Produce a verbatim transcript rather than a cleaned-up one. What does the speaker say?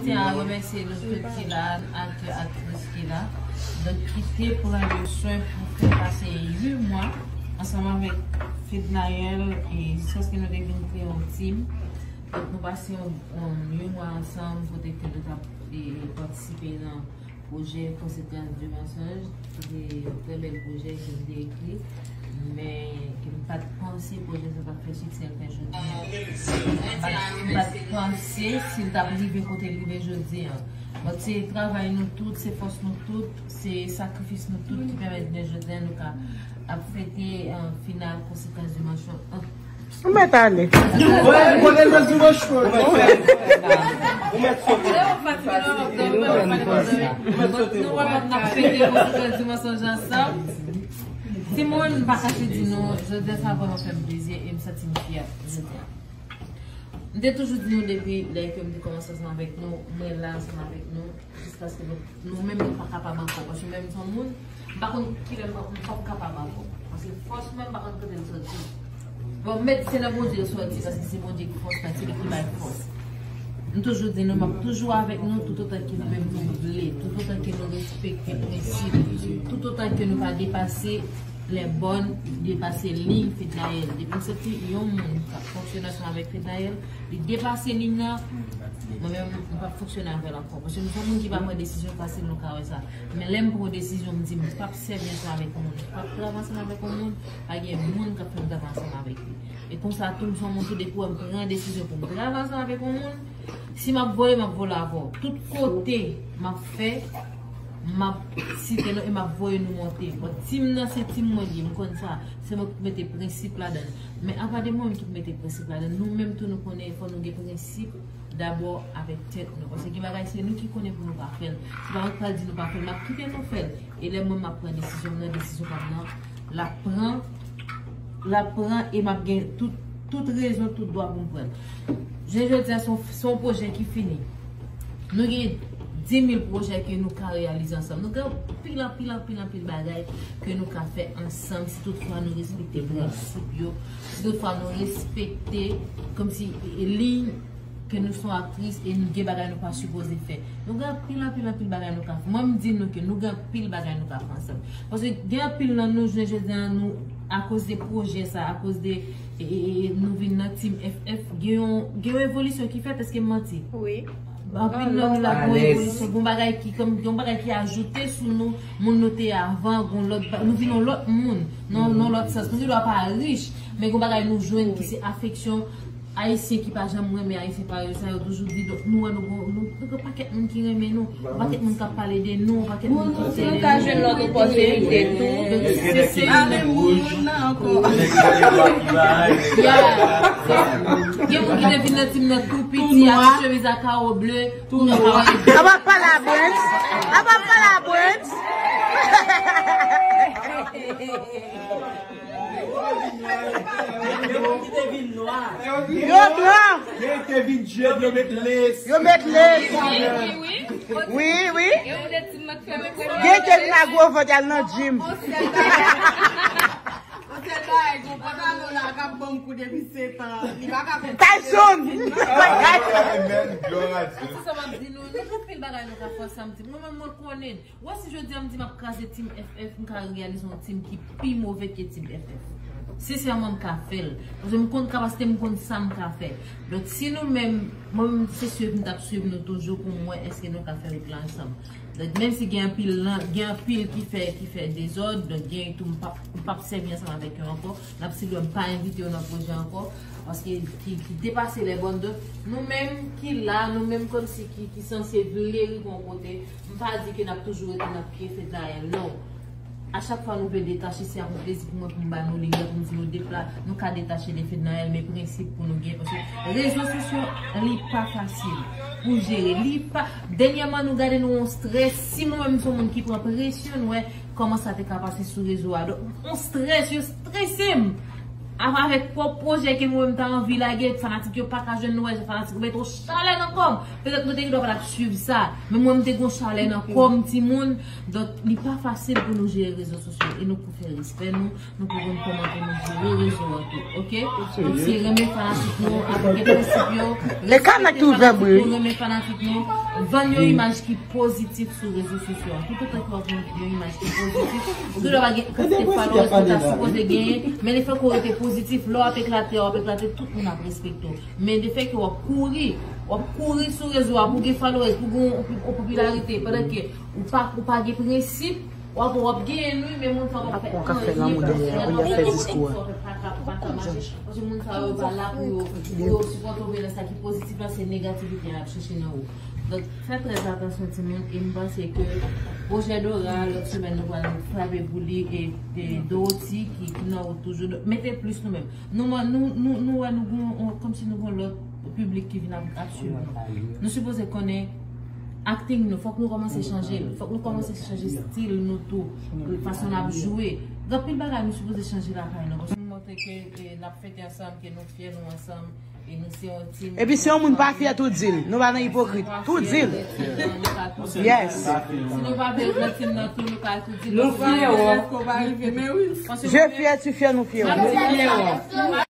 Tyen a remèsye nou tout ki la, aktè, aktris ki la. Donk, ki te pran le swen pou fè pase uit mwa ansanm avèk Fednaelle e jiskaske nou te vin kreye yon team. Donk, nou pase yon, yon uit mwa ansanm kote ke nou t ap, e, patisipe nan pwojè Conséquence du mensonge. Se te yon trè bèl pwojè ke m te ekri, men ke m pa t panse pwojè sa t ap fè siksè l fè jodi a. M pa t, m pa t panse si l t ap rive kote l rive jodi a. Donk, se travay nou tout, se fòs nou tout, se sakrifis nou tout ki pèmèt jounen jodi a nou ka ap fete, eh, final Conséquence du mensonge. Ou mèt ale. Ou mèt sote. Nou wè, n ap fete Conséquence du mensonge ansanm. Timoun, m pa kache di nou, jodi a sa vrèman fè m plezi e m santi m fyè jodi a. M te toujou di nou depi lè ke m te kòmanse ansanm avèk nou, mwen la ansanm avèk nou, jiskaske nou, nou menm nou pa kapab ankò. Paske menm jan moun, m pa konn kilè m p ap, m p ap kapab ankò. Paske fòs mwen, m pa konn kote l soti. Bon, m mèt se nan Bondye l soti, paske se Bondye ki fòs mwen, se li ki bay fòs. M toujou di nou, m ap toujou avèk nou, toutotan ke nou menm nou vle, toutotan ke nou respekte prensip, toutotan ke nou pa depase lè bòn, depase liy Fednaelle. Depi m santi yon moun k ap fonksyone ansanm avèk Fednaelle, li depase liy nan, mwen menm, m p ap fonksyone avè l ankò. Paske m se yon moun ki pa pran desizyon fasil, nou ka wè sa. Men lè m pran yon desizyon, m di m p ap sèvi ansanm avèk yon moun, m p ap travay ansanm avèk yon moun, pa gen moun k ap fè m travay ansanm avèk li. E konsa tou, m se yon moun tou, depi w wè m pran desizyon pou m travay ansanm avèk yon moun, si m ap vole, m ap vole avè w. Tout kote m ap fè, m ap site nou e m ap voye nou monte. Bon, team nan se team mwen li ye, m konn sa. Se mwen ki mete prensip ladan l. Men apa de mwen menm ki mete prensip ladan l, nou menm tou nou konnen fò nou gen prensip dabò avèk tèt nou. Paske gen bagay se nou ki konnen pou nou pa fè l. Se pa mwen ki pral di nou pa fè l, m ap kite nou fè l. E lè mwen m ap pran desizyon m nan, desizyon pa m nan, l ap pran, l ap pran e m ap gen tout, tout rezon, tout dwa pou m pran l. Jounen jodi a, se yon, se yon pwojè ki fini. Nou gen dis mil pwojè ke nou ka reyalize ansanm. Nou gen anpil, anpil, anpil, anpil bagay ke nou ka fè ansanm si toutfwa nou respekte prensip yo, si toutfwa nou respekte kòmsi, e, liy ke nou se yon aktris e nou gen bagay nou pa sipoze fè. Nou gen anpil, anpil, anpil bagay nou ka fè. Mwen, m di nou ke nou gen anpil bagay nou ka fè ansanm. Paske gen anpil nan nou, jounen jodi a, nou, akoz de pwojè sa, akoz de, e, e, e, nou vin nan Team F F, gen yon, gen yon evolisyon ki fèt, èske m manti? Wi. Anpil nan nou la, gon evolisyon, gon bagay ki, kòm, gon bagay ki ajoute sou nou, moun nou te ye avan, gon lòt ba-, nou vin yon lòt moun, nan, nan lòt sans. Nou gendwa pa rich, men gon bagay nou jwenn ki se afeksyon, Ayisyen ki pa janm renmen Ayisyen parèy yo, sa yo toujou di, donk nou wè nou gon, nou, nou gen pakèt moun ki renmen nou, yon pakèt moun k ap pale de nou, yon pakèt moun ki tande nou. Moun ka jwenn lòt opòtinite tou. Donk, se, se, se, ya, se, gen moun ki te vin nan team nan tou piti, ak chemiz a kawo ble, tou nwa. Apa pa la Brent? Apa pa la Brent? Yo blan. Yo met les. Wi, wi. Gen te vin a gwo vant al nan gym. Tyson. Mwen, mwen konnen. Wè, si jodi a m di m ap kraze Team F F, m ka reyalize yon team ki pi move ke Team F F. Sensèman, m ka fè l. Paske m konn kapasite m, m konn sa m ka fè. Donk, si nou menm, mwen menm, se swiv m t ap swiv nou toujou pou m wè èske nou ka fè wout la ansanm. Donk, menm si gen anpil lan, gen anpil ki fè, ki fè dezòd, donk gen tou m p ap, m p ap sèvi ansanm avèk yo ankò. N ap, si m pa envite yo nan pwojè ankò, paske ki, ki depase lè bòn. Donk, nou menm ki la, nou menm kòmsi ki, ki sanse vle rive yon kote, m pa di ke n ap toujou rete nan pye Fednaelle, non. A chak fwa nou vle detache, se ak yon plezi pou mwen pou m ba nou li, pou m di nou deplase, nou ka detache de Fednaelle, men prensip pou nou gen, paske rezo sosyo, li pa fasil pou jere, li pa, dènyèman nou gade nou yon strès, si mwen menm se yon moun ki pran presyon, nou wè kòman sa te ka pase sou rezo a, donk, yon strès, yo strese m. Avèk pwòp pwojè ke mwen menm ta anvi lage, fanatik yo pa ka jwenn nou wè, fanatik yo mete yon chalè nan kò m. Petèt mwen te gen dwa pa t ap swiv sa, men mwen m te gen yon chalè nan kò m, timoun. Donk, li pa fasil pou nou jere rezo sosyo e nou pou fè respè nou, nou pou konn kòman pou nou jere rezo a tou, oke? Donk, se renmen fanatik nou, aplike prensip yo, e ka nèg ki ouvè bri, wi. Renmen fanatik nou, vann yon imaj ki pozitif sou rezo sosyo a. Toutotan ke w ap vann yon imaj ki pozitif, ou gen dwa pa gen kantite followers ke w ta sipoze genyen, men lefètke w rete pozitif, lè w ap eklate, w ap eklate, tout moun ap respekte w. Men lefètke w ap kouri, w ap kouri sou rezo a pou gen followers, pou gen yon, yon popilarite, pandan ke ou pa, ou pa gen prensip, w ap, w ap genyen l wi, men moun sa yo p ap fè anyen pou yo fè l, w ap fè diskou a. Paske moun sa yo pa la pou yo, pou yo sipòte w, men nan sa ki pozitif la, se negativite y ap chèche nan ou. Donk, fè trè atansyon, timoun, e m panse ke pwojè Dora, lòt semèn, nou pral frape pou li, e, e Dorothy, ki, ki nan wout toujou. Donk, mete plis nou menm. Nou, nou, nou, nou wè nou gon, on, kòmsi nou gon lòt piblik ki vin ap, ap swiv nou. Nou sipoze konnen acting nou, fòk nou kòmanse chanje l. Fòk nou kòmanse chanje stil nou tou. Fason n ap jwe. Gen anpil bagay nou sipoze chanje lakay nou. Paske nou montre ke, e, n ap fete ansanm, ke nou fyè nou ansanm. E nou se yon team. Epi si yon moun pa fyè, tou di l. Nou pa nan ipokrit. Tou di l. Yes. Si nou pa vle ret nan team nan tou, nou ka tou di l. Nou fyè, wi. Je fyè, tu fyè, nou fyè, wi. Nou fyè, wi.